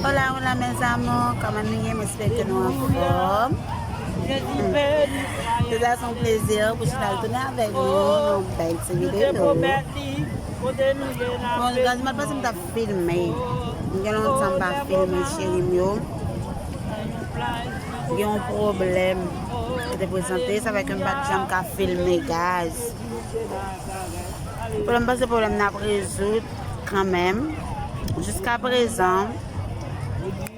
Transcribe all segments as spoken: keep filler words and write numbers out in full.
Hola, hola, mes amores, kòman nou ye? Mwen espere ke nou anfòm. Se sa, se yon plezi pou chita tounen avèk nou nan yon bèl ti videyo. Bon, guys, m pa t panse m t ap filme. M gen lontan m pa filme, cheri m yo. Gen yon pwoblèm ki te prezante, sa fè ke m pa t janm ka filme, guys. Pwoblèm pa se pwoblèm n ap rezoud kanmenm. Jiska prezan,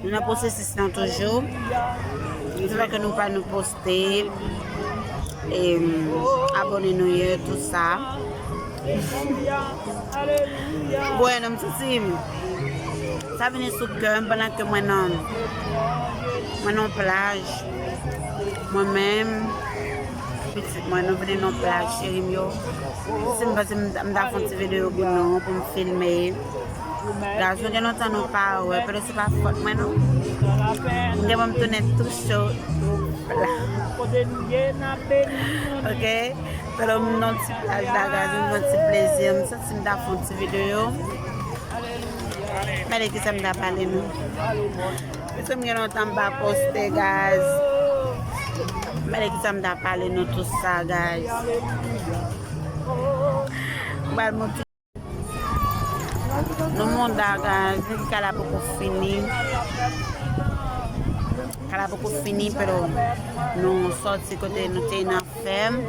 nou nan pwosesis lan toujou. Se vre ke nou pa nou poste, e, abòne nou ye, tout sa. Bueno, m santi m, sa vini sou kè m pandan ke mwen nan, mwen nan plaj. Mwen menm, pitit mwen, nou vini nan plaj, cheri m yo. Si m panse m, m ta fè yon ti videyo pou nou, pou m filme. Guys, nou gen lontan nou pa wè, pero se pa fòt mwen, non. M gen pou m tounen tou cho. Ok? Pero m nan ti plaj la, guys, m nan ti plezi, m santi m ta fè yon ti videyo. Gade kisa m ta pale nou. Piske m gen lontan m pa poste, guys. Gade kisa m ta pale nou tout sa, guys. M pral montre nou mond la, guys. Vin kay la poko fini. Kay la poko fini, pero nou sòti kote nou te nan fèm.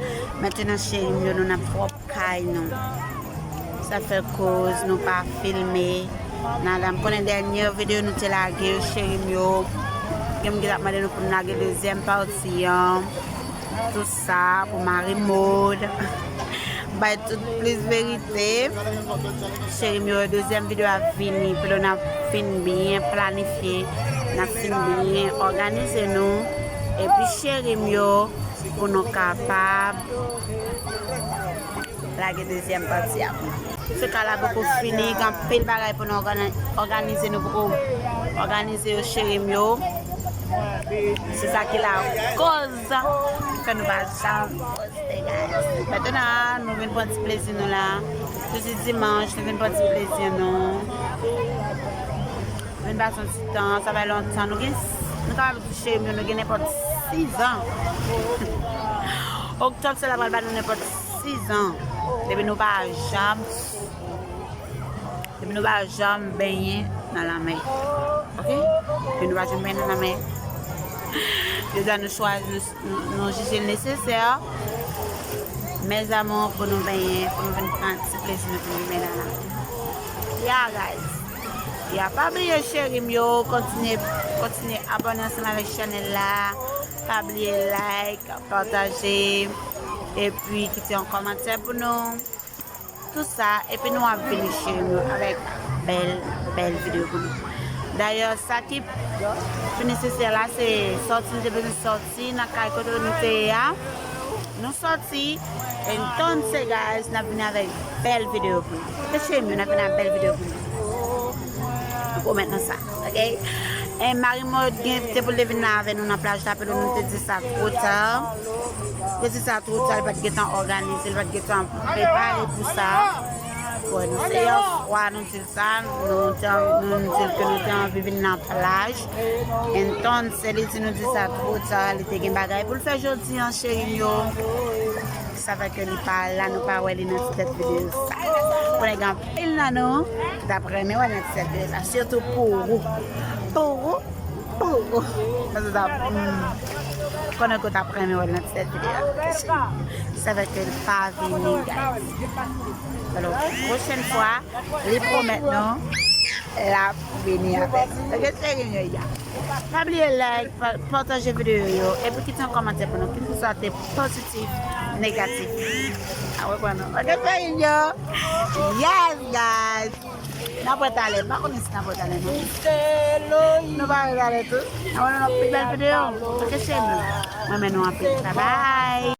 Mentnan, cheri m yo, nou nan pwòp kay nou. Sa fè koz nou pa filme. Nada, m konnen dènye videyo nou te lage yo, cheri m yo. Gen moun ki t ap mande nou pou n lage dezyèm pati an. Tout sa pou Marie Maude. Bay tout plis verite. Cheri m yo, dezyèm videyo ap vini. Pero n ap fin byen planifye. N ap fin byen òganize nou. Epi cheri m yo, pou nou kapab lage dezyèm pati a pou nou. Se kay la poko fini, gen anpil bagay pou nou ògani-, òganize, nou poko òganize yo, cheri m yo. Se sa ki lakoz fè nou pa janm poste, guys. Mentnan, nou vin pran ti plezi nou la. Jodi dimanch, nou vin pran ti plezi nou. Vin pase yon ti tan, sa fè lontan. Nou gen, nou kapab di, cheri m yo, nou gen nenpòt sis an. Oktòb, se la pral ba nou nenpòt sis an. Depi nou pa janm, depi nou pa janm benyen nan lanmè. Ok? Depi nou pa janm benyen nan lanmè. Deja nou chwazi, nou, nou jije l nesesè, mes amours, pou nou benyen, pou nou vin pran ti plezi nou, pou nou benyen nan lanmè. Yeah, guys. Ya, pa bliye, cheri m yo, kontinye, kontinye abòne ansanm avèk chanèl la. Pa bliye like, pataje, epi kite yon kòmantè pou nou. Tout sa, epi nou ap vini, cheri m yo, avèk bèl, bèl videyo pou nou. Dayè, sa ki pi nesesè la, se sòti nou te bezwen sòti nan kay kote nou te ye a. Nou sòti, entonces, guys, n ap vini avèk bèl videyo pou nou. Cheri m yo, n ap vini avèk bèl videyo pou nou. Nou pwomèt nou sa, ok? E Marie Maude gen, te pou l te vin la avè nou nan plaj la, pero nou te di sa twò ta. Nou te di sa twò ta, li pa t gentan òganize, li pa t gentan prepare pou sa. Bon, nou se yon fwa nou di l sa, nou te, nou di l ke nou te anvi vin nan plaj. Entonces, li di nou di sa twò ta, li te gen bagay pou l fè jodi an, cheri m yo. Sa fè ke li pa la, nou pa wè li nan ti tèt videyo sa. Konnen gen anpil nan nou ki t ap renmen wè l nan ti tèt videyo sa. Sitou pou ou. Pou ou. Pou ou. Paske sa, hmm, konnen ke w t ap renmen wè l nan ti tèt videyo sa. Sa fè ke l pa vini, guys. Alò, pwochèn fwa, li pwomèt nou, l ap vini avèk. Ok, cheri m yo, ya. Pa bliye like, pa, pataje videyo yo, epi kite yon kòmantè pou nou, ki se sa te pozitif, negatif. A wè pou nou. Ok, cheri m yo. Yes, guys. N ap wè talè. M pa konnen si n ap wè talè, non. Nou pa wè talè tou. N ap wè nan pi bèl videyo. Ok, cheri m yo. Mwen renmen nou anpil. Bye bye.